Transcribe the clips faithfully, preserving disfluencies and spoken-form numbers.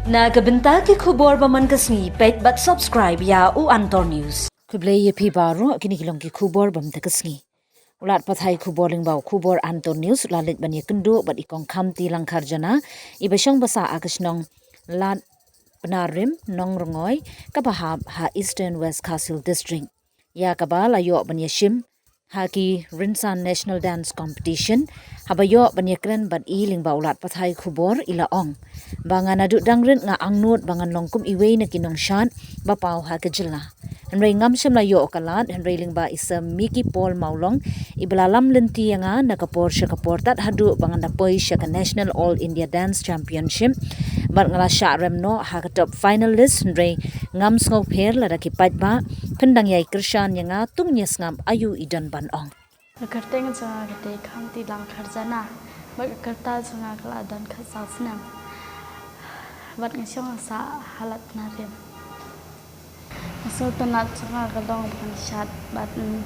Na ka bynta ki khubor ba man ka sngi, peit bad subscribe ïa u Antor News. Khublei ïa phi baroh, kine ki long ki khubor ba man ka sngi. U lad pathai khubor lyngba u khubor Antor News u la leit ban ïakynduh bad i Kong Khamti Langkharjana, i ba shong ba sah ha ka shnong Lad Pnarim, Nongrngoi, kaba hap ha Eastern West Khasi Hills District. Ïa kaba la ïoh ban ïashim ha ki Rynsan National Dance Competition, haba ïoh ban ïakren bad i lyngba u lad pathai khubor, i la ong ba nga naduh dang rit nga angnud ba ngan long kum iwei na ki nongshad ba paw ha ka jylla. Hynrei ngam shym la ïoh ka lad, hynrei lyngba i Sir Mickey Paul Mawlong, i ba la lam lynti ïa nga na ka por sha ka por tad haduh ba ngan da poi sha ka National All India Dance Championship, bad nga la shah rem noh ha ka top finalist, hynrei ngam sngewpher lada ki paidbah phin dang ïai kyrshan ïa nga, to ngin ïa sngap aïu i don ban ong. Ka kyrteng jong nga ka dei Khamti Langkharjana. Bad ka rta jong nga ka la don khatsaw snem. Bad nga shong sah ha Lad Pnarim. Ka sngewtynnat jong nga ka long ban shad bad, mm,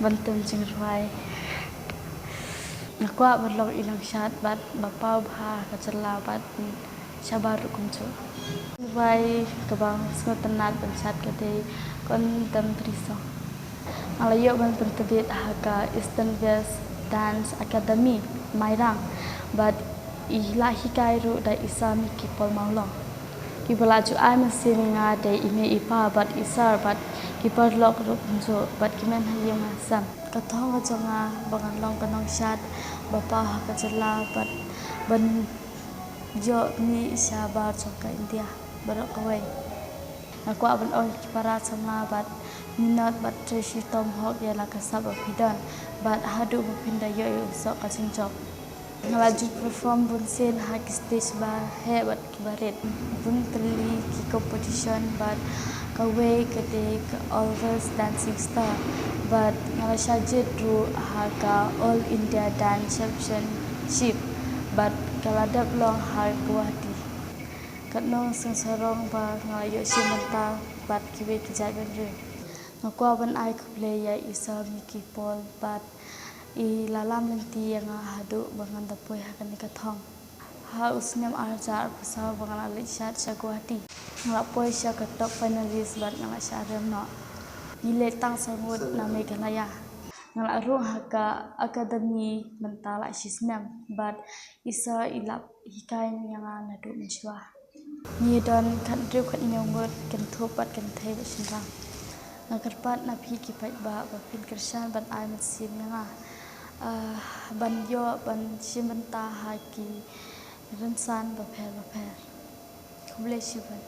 ban tem jingrwai. Nga kwah ban long i nongshad bad ba paw bha ha ka jylla bad, mm, shabar ruh kumjuh. Jingrwai kaba nga sngewtynnat ban shad ka dei Kon Dem Bri Song. Nga la ïoh ban pyntbit ha ka Eastern West Dance Academy, Mairang, bad i la hikai ruh da i Sir Mickey Paul Mawlong. Ki ba la ju ai mynsiem ïa nga dei i mei i pa bad i sir bad ki paralok ruh kumjuh bad ki mei ha ïing ha sem. Ka thong ka jong nga ba ngan long ka nongshad ba paw ha ka jylla bad ban ïoh mih shabar jong ka India baroh kawei. Nga kwah ban ong ïa ki para samla bad minot bad trei shitom hok ïa la ka sap ba phi don bad haduh ba phin da ïoh ïa u soh ka jingjop. Nga la ju perform bun sien ha ki stage ba heh bad ki ba rit. Bun tylli ki competition bad kawei ka dei ka All Girls Dancing Star bad nga la shah jied ruh ha ka All India Dance Championship bad ka la dep long ha Guwahati. Katno sngewsarong ba nga la ïoh shim bynta bad kiwei ki jaitbynriew. Nga kwah ban ai khublei ïa i Sir Mickey Paul bad i la lam lynti ïa nga haduh ba ngan da poi ha kane ka thong. Ha u snem ar hajar arphew saw ba nga la leit shad sha Guwahati, nga la poi sha ka top finalist bad nga la shah rem noh. Ngi leit tang sa ngut na Meghalaya. Nga la rung ha ka academy mynta la shi snem bad i sir i la hikai ïa nga naduh mynshuwa. Ngi don khathynriew khathynñiew ngut, kynthup bad kynthei bad shynrang. Nga kyrpad na phi ki paidbah ba phin kyrshan ban ai mynsiem ïa nga, ah, ban ïoh ban shim bynta ha ki rynsan bapher bapher. Khublei shibun.